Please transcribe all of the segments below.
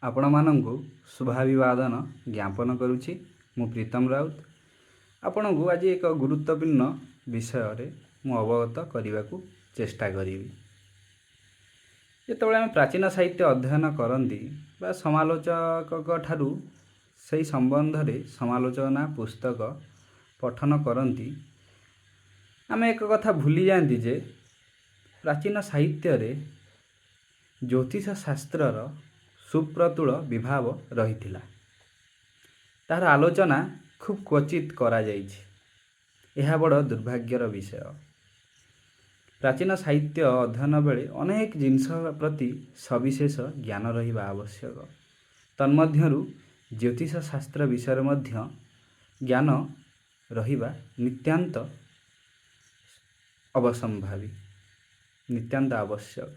ଆପଣମାନଙ୍କୁ ଶୁଭାଭିବାଦନ ଜ୍ଞାପନ କରୁଛି। ମୁଁ ପ୍ରୀତମ ରାଉତ। ଆପଣଙ୍କୁ ଆଜି ଏକ ଗୁରୁତ୍ୱପୂର୍ଣ୍ଣ ବିଷୟରେ ମୁଁ ଅବଗତ କରିବାକୁ ଚେଷ୍ଟା କରିବି। ଯେତେବେଳେ ଆମେ ପ୍ରାଚୀନ ସାହିତ୍ୟ ଅଧ୍ୟୟନ କରନ୍ତି ବା ସମାଲୋଚକଙ୍କ ଠାରୁ ସେଇ ସମ୍ବନ୍ଧରେ ସମାଲୋଚନା ପୁସ୍ତକ ପଠନ କରନ୍ତି, ଆମେ ଏକ କଥା ଭୁଲି ଯାଆନ୍ତି ଯେ ପ୍ରାଚୀନ ସାହିତ୍ୟରେ ଜ୍ୟୋତିଷ ଶାସ୍ତ୍ରର ସୁପ୍ରତୁଳ ବିଭାବ ରହିଥିଲା। ତାହାର ଆଲୋଚନା ଖୁବ୍ କ୍ୱଚିତ୍ କରାଯାଇଛି। ଏହା ବଡ଼ ଦୁର୍ଭାଗ୍ୟର ବିଷୟ। ପ୍ରାଚୀନ ସାହିତ୍ୟ ଅଧ୍ୟୟନ ବେଳେ ଅନେକ ଜିନିଷ ପ୍ରତି ସବିଶେଷ ଜ୍ଞାନ ରହିବା ଆବଶ୍ୟକ। ତନ୍ମଧ୍ୟରୁ ଜ୍ୟୋତିଷ ଶାସ୍ତ୍ର ବିଷୟରେ ମଧ୍ୟ ଜ୍ଞାନ ରହିବା ନିତ୍ୟାନ୍ତ ଅବଶ୍ୟମ୍ଭାବୀ, ନିତ୍ୟାନ୍ତ ଆବଶ୍ୟକ।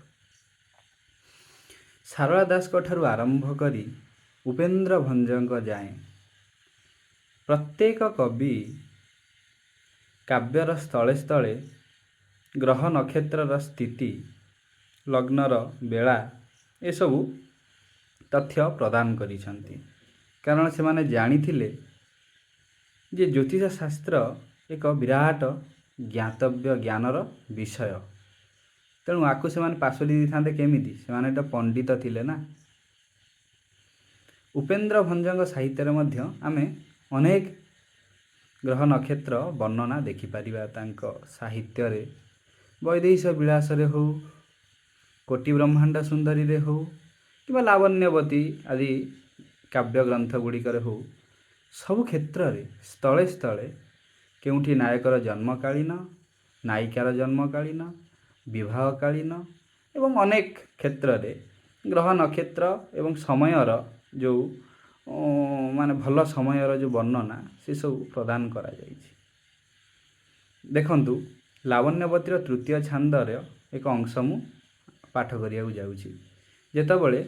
ସାରଳା ଦାସଙ୍କ ଠାରୁ ଆରମ୍ଭ କରି ଉପେନ୍ଦ୍ର ଭଞ୍ଜଙ୍କ ଯାଏଁ ପ୍ରତ୍ୟେକ କବି କାବ୍ୟର ସ୍ଥଳେ ସ୍ଥଳେ ଗ୍ରହ ନକ୍ଷତ୍ରର ସ୍ଥିତି, ଲଗ୍ନର ବେଳା, ଏସବୁ ତଥ୍ୟ ପ୍ରଦାନ କରିଛନ୍ତି। କାରଣ ସେମାନେ ଜାଣିଥିଲେ ଯେ ଜ୍ୟୋତିଷ ଶାସ୍ତ୍ର ଏକ ବିରାଟ ଜ୍ଞାତବ୍ୟ ଜ୍ଞାନର ବିଷୟ। ତେଣୁ ଆକୁ ସେମାନେ ପାଶୋରି ଦେଇଥାନ୍ତେ କେମିତି? ସେମାନେ ତ ପଣ୍ଡିତ ଥିଲେ ନା। ଉପେନ୍ଦ୍ର ଭଞ୍ଜଙ୍କ ସାହିତ୍ୟରେ ମଧ୍ୟ ଆମେ ଅନେକ ଗ୍ରହ ନକ୍ଷତ୍ର ବର୍ଣ୍ଣନା ଦେଖିପାରିବା। ତାଙ୍କ ସାହିତ୍ୟରେ ବୈଦେହୀଶ ବିଳାସରେ ହେଉ, କୋଟି ବ୍ରହ୍ମାଣ୍ଡ ସୁନ୍ଦରୀରେ ହେଉ କିମ୍ବା ଲାବଣ୍ୟବତୀ ଆଦି କାବ୍ୟ ଗ୍ରନ୍ଥ ଗୁଡ଼ିକରେ ହେଉ, ସବୁ କ୍ଷେତ୍ରରେ ସ୍ଥଳେ ସ୍ଥଳେ କେଉଁଠି ନାୟକର ଜନ୍ମକାଳୀନ, ନାୟିକାର ଜନ୍ମକାଳୀନ, ବିବାହକାଳୀନ ଏବଂ ଅନେକ କ୍ଷେତ୍ରରେ ଗ୍ରହ ନକ୍ଷତ୍ର ଏବଂ ସମୟର ଯେଉଁ ମାନେ ଭଲ ସମୟର ଯେଉଁ ବର୍ଣ୍ଣନା, ସେସବୁ ପ୍ରଦାନ କରାଯାଇଛି। ଦେଖନ୍ତୁ, ଲାବଣ୍ୟବତୀର ତୃତୀୟ ଛାନ୍ଦର ଏକ ଅଂଶ ମୁଁ ପାଠ କରିବାକୁ ଯାଉଛି। ଯେତେବେଳେ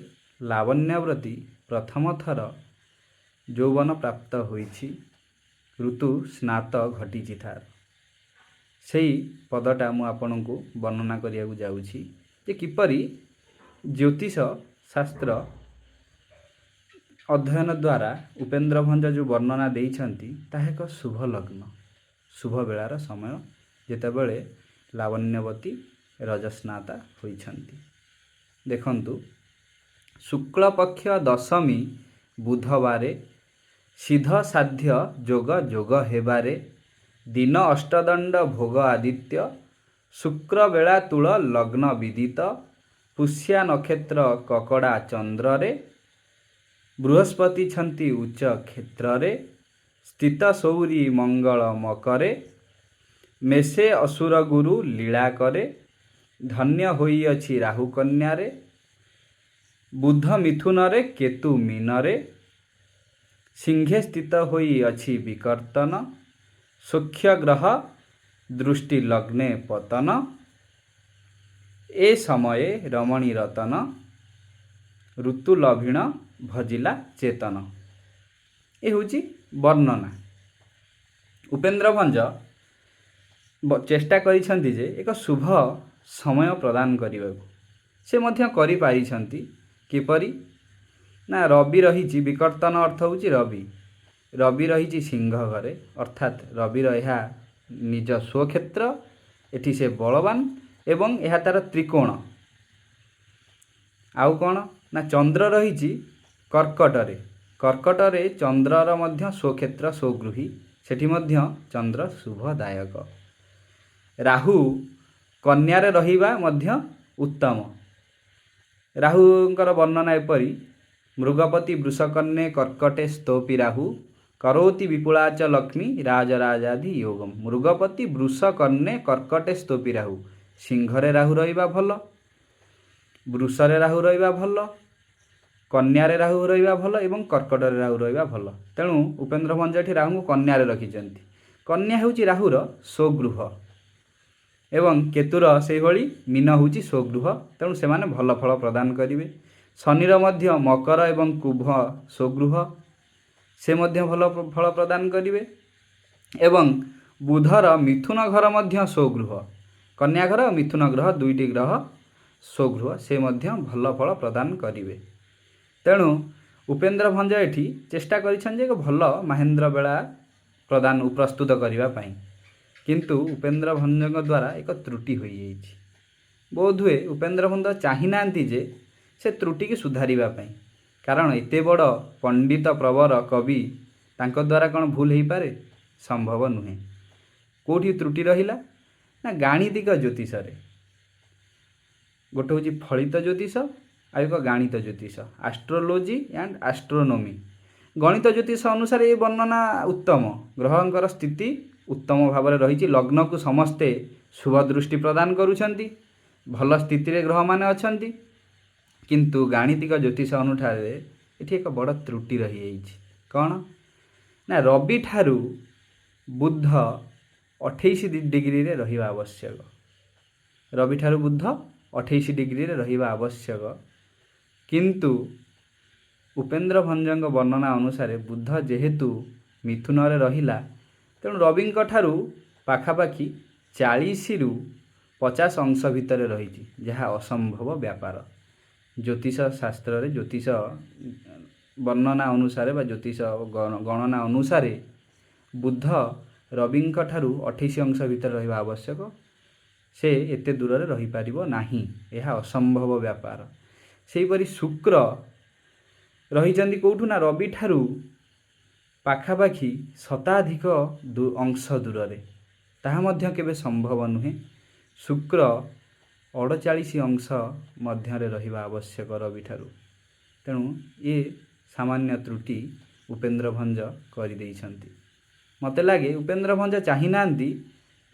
ଲାବଣ୍ୟବତୀ ପ୍ରଥମ ଥର ଯୌବନ ପ୍ରାପ୍ତ ହୋଇଛି, ଋତୁ ସ୍ନାତ ଘଟିଛି ତାର, ସେଇ ପଦଟା ମୁଁ ଆପଣଙ୍କୁ ବର୍ଣ୍ଣନା କରିବାକୁ ଯାଉଛି ଯେ କିପରି ଜ୍ୟୋତିଷ ଶାସ୍ତ୍ର ଅଧ୍ୟୟନ ଦ୍ୱାରା ଉପେନ୍ଦ୍ର ଭଞ୍ଜ ଯେଉଁ ବର୍ଣ୍ଣନା ଦେଇଛନ୍ତି, ତାହା ଏକ ଶୁଭ ଲଗ୍ନ, ଶୁଭ ବେଳାର ସମୟ, ଯେତେବେଳେ ଲାବଣ୍ୟବତୀ ରଜସ୍ନାତା ହୋଇଛନ୍ତି। ଦେଖନ୍ତୁ, ଶୁକ୍ଳପକ୍ଷ ଦଶମୀ ବୁଧବାରେ, ସିଦ୍ଧ ସାଧ୍ୟ ଯୋଗ ଯୋଗ ହେବାରେ, ଦିନ ଅଷ୍ଟଦଣ୍ଡ ଭୋଗ ଆଦିତ୍ୟ, ଶୁକ୍ର ବେଳା ତୁଳ ଲଗ୍ନ ବିଦିତ, ପୁଷ୍ୟା ନକ୍ଷତ୍ର କକଡ଼ା ଚନ୍ଦ୍ରରେ, ବୃହସ୍ପତି ଛନ୍ତି ଉଚ୍ଚ କ୍ଷେତ୍ରରେ, ସ୍ଥିତ ସୌରୀ ମଙ୍ଗଳ ମକରେ, ମେଷେ ଅସୁର ଗୁରୁ ଲୀଳା କରେ, ଧନ୍ୟ ହୋଇଅଛି ରାହୁ କନ୍ୟାରେ, ବୁଧ ମିଥୁନରେ, କେତୁ ମୀନରେ, ସିଂହେ ସ୍ଥିତ ହୋଇଅଛି ବିକର୍ତ୍ତନ, ସୂକ୍ଷ୍ମ ଗ୍ରହ ଦୃଷ୍ଟି ଲଗ୍ନେ ପତନ, ଏ ସମୟେ ରମଣୀ ରତନ, ଋତୁ ଲଭିଣ ଭଜିଲା ଚେତନ। ଏ ହେଉଛି ବର୍ଣ୍ଣନା। ଉପେନ୍ଦ୍ର ଭଞ୍ଜ ଚେଷ୍ଟା କରିଛନ୍ତି ଯେ ଏକ ଶୁଭ ସମୟ ପ୍ରଦାନ କରିବାକୁ। ସେ ମଧ୍ୟ କରିପାରିଛନ୍ତି। କିପରି ନା, ରବି ରହିଛି, ବିକର୍ତ୍ତନ ଅର୍ଥ ହେଉଛି ରବି। ରବି ରହିଛି ସିଂହ ଘରେ, ଅର୍ଥାତ୍ ରବିର ଏହା ନିଜ ସ୍ୱକ୍ଷେତ୍ର, ଏଠି ସେ ବଳବାନ ଏବଂ ଏହା ତାର ତ୍ରିକୋଣ। ଆଉ କ'ଣ ନା, ଚନ୍ଦ୍ର ରହିଛି କର୍କଟରେ। କର୍କଟରେ ଚନ୍ଦ୍ରର ମଧ୍ୟ ସ୍ୱକ୍ଷେତ୍ର, ସ୍ୱଗୃହୀ, ସେଠି ମଧ୍ୟ ଚନ୍ଦ୍ର ଶୁଭଦାୟକ। ରାହୁ କନ୍ୟାରେ ରହିବା ମଧ୍ୟ ଉତ୍ତମ। ରାହୁଙ୍କର ବର୍ଣ୍ଣନା ଏପରି: ମୃଗପତି ବୃଷକନ୍ୟେ କର୍କଟେ ସ୍ଥୋପି ରାହୁ, କରୋତି ବିପୁଳାଚ ଲକ୍ଷ୍ମୀ ରାଜରାଜାଧି ୟୋଗମ। ମୃଗପତି ବୃଷକନ୍ୟେ କର୍କଟେ ସ୍ଥୋପି ରାହୁ। ସିଂହରେ ରାହୁ ରହିବା ଭଲ, ବୃଷରେ ରାହୁ ରହିବା ଭଲ, କନ୍ୟାରେ ରାହୁ ରହିବା ଭଲ ଏବଂ କର୍କଟରେ ରାହୁ ରହିବା ଭଲ। ତେଣୁ ଉପେନ୍ଦ୍ର ଭଞ୍ଜ ଏଠି ରାହୁଙ୍କୁ କନ୍ୟାରେ ରଖିଛନ୍ତି। କନ୍ୟା ହେଉଛି ରାହୁର ସ୍ୱଗୃହ ଏବଂ କେତୁର ସେଇଭଳି ମୀନ ହେଉଛି ସ୍ୱଗୃହ। ତେଣୁ ସେମାନେ ଭଲ ଫଳ ପ୍ରଦାନ କରିବେ। ଶନିର ମଧ୍ୟ ମକର ଏବଂ କୁମ୍ଭ ସ୍ୱଗୃହ, ସେ ମଧ୍ୟ ଭଲ ଫଳ ପ୍ରଦାନ କରିବେ। ଏବଂ ବୁଧର ମିଥୁନ ଘର ମଧ୍ୟ ସ୍ୱଗୃହ। କନ୍ୟା ଘର, ମିଥୁନ ଗ୍ରହ, ଦୁଇଟି ଗ୍ରହ ସ୍ୱଗୃହ, ସେ ମଧ୍ୟ ଭଲ ଫଳ ପ୍ରଦାନ କରିବେ। ତେଣୁ ଉପେନ୍ଦ୍ର ଭଞ୍ଜ ଏଠି ଚେଷ୍ଟା କରିଛନ୍ତି ଯେ ଏକ ଭଲ ମାହେନ୍ଦ୍ର ବେଳା ପ୍ରଦାନ ପ୍ରସ୍ତୁତ କରିବା ପାଇଁ, କିନ୍ତୁ ଉପେନ୍ଦ୍ର ଭଞ୍ଜଙ୍କ ଦ୍ୱାରା ଏକ ତ୍ରୁଟି ହୋଇଯାଇଛି। ବୋଧହୁଏ ଉପେନ୍ଦ୍ର ଭଞ୍ଜ ଚାହିଁନାହାନ୍ତି ଯେ ସେ ତ୍ରୁଟିକି ସୁଧାରିବା ପାଇଁ, କାରଣ ଏତେ ବଡ଼ ପଣ୍ଡିତ ପ୍ରବର କବି, ତାଙ୍କ ଦ୍ୱାରା କ'ଣ ଭୁଲ ହେଇପାରେ? ସମ୍ଭବ ନୁହେଁ। କେଉଁଠି ତ୍ରୁଟି ରହିଲା ନା ଗାଣିତିକ ଜ୍ୟୋତିଷରେ। ଗୋଟେ ହେଉଛି ଫଳିତ ଜ୍ୟୋତିଷ, ଆଉ ଏକ ଗାଣିତ ଜ୍ୟୋତିଷ, ଆଷ୍ଟ୍ରୋଲୋଜି ଆଣ୍ଡ ଆଷ୍ଟ୍ରୋନୋମି। ଗଣିତ ଜ୍ୟୋତିଷ ଅନୁସାରେ ଏ ବର୍ଣ୍ଣନା ଉତ୍ତମ, ଗ୍ରହଙ୍କର ସ୍ଥିତି ଉତ୍ତମ ଭାବରେ ରହିଛି, ଲଗ୍ନକୁ ସମସ୍ତେ ଶୁଭ ଦୃଷ୍ଟି ପ୍ରଦାନ କରୁଛନ୍ତି, ଭଲ ସ୍ଥିତିରେ ଗ୍ରହମାନେ ଅଛନ୍ତି। କିନ୍ତୁ ଗାଣିତିକ ଜ୍ୟୋତିଷ ଅନୁସାରେ ଏଠି ଏକ ବଡ଼ ତ୍ରୁଟି ରହିଯାଇଛି। କ'ଣ ନା ରବି ଠାରୁ ବୁଧ 28 ଡିଗ୍ରୀରେ ରହିବା ଆବଶ୍ୟକ। ରବିଠାରୁ ବୁଧ 28 ଡିଗ୍ରୀରେ ରହିବା ଆବଶ୍ୟକ, କିନ୍ତୁ ଉପେନ୍ଦ୍ର ଭଞ୍ଜଙ୍କ ବର୍ଣ୍ଣନା ଅନୁସାରେ ବୁଧ ଯେହେତୁ ମିଥୁନରେ ରହିଲା, ତେଣୁ ରବିଙ୍କ ଠାରୁ ପାଖାପାଖି 40ରୁ 50 ଅଂଶ ଭିତରେ ରହିଛି, ଯାହା ଅସମ୍ଭବ ବ୍ୟାପାର। ଜ୍ୟୋତିଷ ଶାସ୍ତ୍ରରେ ଜ୍ୟୋତିଷ ବର୍ଣ୍ଣନା ଅନୁସାରେ ବା ଜ୍ୟୋତିଷ ଗଣନା ଅନୁସାରେ ବୁଧ ରବିଙ୍କ ଠାରୁ 28 ଅଂଶ ଭିତରେ ରହିବା ଆବଶ୍ୟକ। ସେ ଏତେ ଦୂରରେ ରହିପାରିବ ନାହିଁ, ଏହା ଅସମ୍ଭବ ବ୍ୟାପାର। ସେହିପରି ଶୁକ୍ର ରହିଛନ୍ତି କେଉଁଠୁ ନା ରବି ଠାରୁ ପାଖାପାଖି ଶତାଧିକ ଅଂଶ ଦୂରରେ, ତାହା ମଧ୍ୟ କେବେ ସମ୍ଭବ ନୁହେଁ। ଶୁକ୍ର 48 ଅଂଶ ମଧ୍ୟରେ ରହିବା ଆବଶ୍ୟକ ରବିଠାରୁ। ତେଣୁ ଏ ସାମାନ୍ୟ ତ୍ରୁଟି ଉପେନ୍ଦ୍ର ଭଞ୍ଜ କରିଦେଇଛନ୍ତି। ମୋତେ ଲାଗେ ଉପେନ୍ଦ୍ର ଭଞ୍ଜ ଚାହିଁନାହାନ୍ତି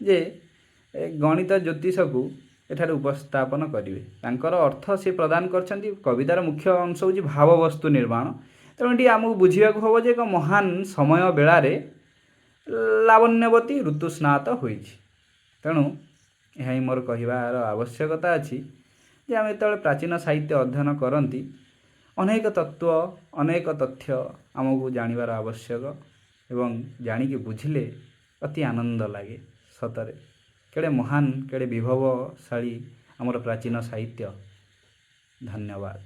ଯେ ଗଣିତ ଜ୍ୟୋତିଷକୁ ଏଠାରେ ଉପସ୍ଥାପନ କରିବେ। ତାଙ୍କର ଅର୍ଥ ସେ ପ୍ରଦାନ କରିଛନ୍ତି। କବିତାର ମୁଖ୍ୟ ଅଂଶ ହେଉଛି ଭାବବସ୍ତୁ ନିର୍ମାଣ। ତେଣୁ ଏଠି ଆମକୁ ବୁଝିବାକୁ ହେବ ଯେ ଏକ ମହାନ ସମୟ ବେଳାରେ ଲାବଣ୍ୟବତୀ ଋତୁସ୍ନାତ ହୋଇଛି। ତେଣୁ ଏହା ହିଁ ମୋର କହିବାର ଆବଶ୍ୟକତା ଅଛି ଯେ ଆମେ ଯେତେବେଳେ ପ୍ରାଚୀନ ସାହିତ୍ୟ ଅଧ୍ୟୟନ କରନ୍ତି, ଅନେକ ତତ୍ତ୍ୱ, ଅନେକ ତଥ୍ୟ ଆମକୁ ଜାଣିବାର ଆବଶ୍ୟକ ଏବଂ ଜାଣିକି ବୁଝିଲେ ଅତି ଆନନ୍ଦ ଲାଗେ। ସତରେ କେଡ଼େ ମହାନ, କେଡ଼େ ବିଭବଶାଳୀ ଆମର ପ୍ରାଚୀନ ସାହିତ୍ୟ। ଧନ୍ୟବାଦ।